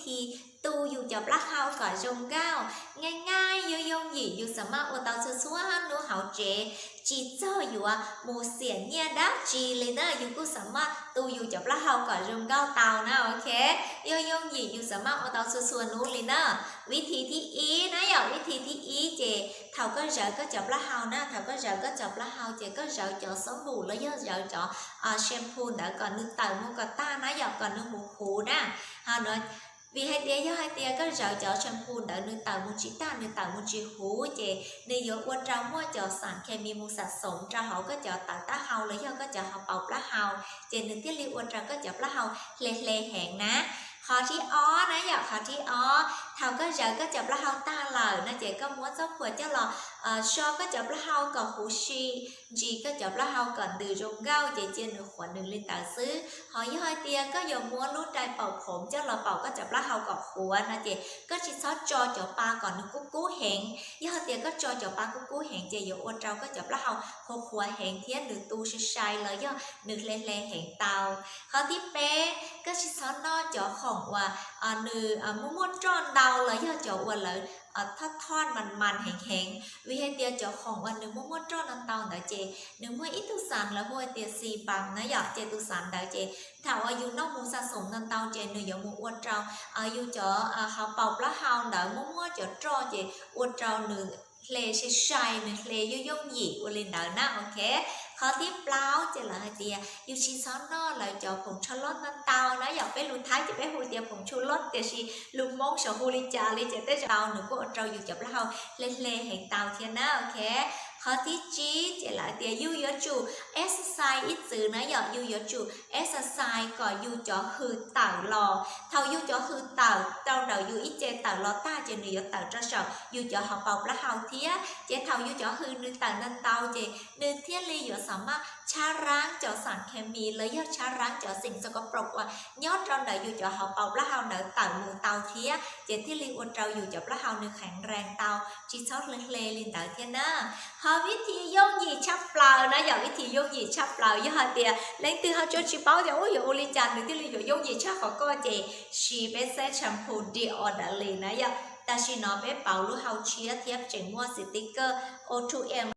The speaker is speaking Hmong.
thi tu yus cov plaub hau kom zoo nkauj, nyaij nyaij yooj yooj yim yus xam maj ua tau txhua txhua hnub hauv tsev, tsis txog yuav mus xiam nyiaj dab tsi li na, yus kuj xam maj tu yus cov plaub hau kom zoo nkauj tau na, ok. Yooj yooj yim yus xam maj ua tau txhua txhua hnub li na. Vib thib thib ib na yom, vib thib thib ib ces thaum koj zawv koj cov plaub hau na, thaum koj zawv koj cov plaub hau ces koj zawv cov xab npum los yog zawv cov shampoo ntawd kom nws tawm mus kom tag na yom, kom nws mus huv na. Vim hais tias yog hais tias koj zawv cov shampoo ntawd nws tawm mus tsis tag, nws tawm mus tsis huv ces nws yuav ua rau muaj cov xam khes mis mus xam xoom rau hauv koj cov tawv taub hau los yog koj cov hauv paus plaub hau, ces nws thiaj li ua rau koj cov plaub hau hle hle heev na. Qhov thib ob na yom, qhov thib ob, thaum koj zawv koj cov plaub hau tag lawm no ces koj muab txoj phuam coj los so koj cov plaub hau kom huv si, ntsis koj cov plaub hau kom ntws zoo nkauj ces cia nws qhuav nws li ntawd xwb. Ho yog hais tias koj yuav muab lub dai paum khoom coj los paum koj cov plaub hau kom qhuav no ces koj tsis txhob tso cov pa kom nws kub kub heev. Yog hais tias koj tso cov pa kub kub heev ces yuav ua rau koj cov plaub hau qhuav qhuav heev thiab nws tu sai sai los yog nws hle hle heev tau. Qhov thib peb, koj tsis txhob noj cov khoom uas nws muaj muaj roj ntau los yog cov uas lawv thoj thoj mas mas heev heev, vim hais tias cov khoom uas nws muaj muaj roj ntau ntau ntawd ces nws muaj ib tug xav lawv hu hais tias xi pas na yom, ces tus xav ntawd ces thaum uas yus noj mus xa xoom ntau ntau ces nws yuav mus ua rau yus cov hauv paus plaub hau ntawd muaj muaj cov roj ces ua rau nws hle sai sai, nws hle yooj yooj yim ua li ntawd na, ok. Qhov thib plaub ces lawv hais tias yus tsis txhob noj lawv cov phoom tsho loj ntau ntau na yom, peb lus Thaib ces peb hu tias phoom tshu loj tiam sis lus Hmoob xyov hu li cas li ces tej zaum nws kuj ua rau yus cov plaub hau hle hle heev tau thiab na, ok. Qhov thib tsib ces lawv tias yus yuav tsum exercise ib txwm na yom, yus yuav tsum exercise kom yus cov hws tawm los. Thaum yus cov hws tawm rau ntawm yus ib ce tawm los tag ces nws yuav tawm rau saum yus cov hauv paus plaub hau thiab, ces thaum yus cov hws nws tawm ntau ntau ces nws thiaj li yuav xam maj tshab raab cov xam khes mis los yog tshab raab cov xeem xo ko prob uas nyob rau ntawm yus cov hauv paus plaub hau ntawd tawm mus tau thiab, ces thiaj li ua rau yus cov plaub hau nws kheev rees tau, tsis txhob hle hle li ntawd thiab na. Ho vib thib yooj yim tshaj plaws na yom, vib thib yooj yim tshaj plaws yog hais tias leej twg ho tsis paub tias ub yuav ua li cas nws thiaj li yuav yooj yim tshaj qhov ko ces siv peb xab shampoo Dioraly na yom. Tam sim no peb pauv lub hau tshiab thiab tseem muaj sticker O two M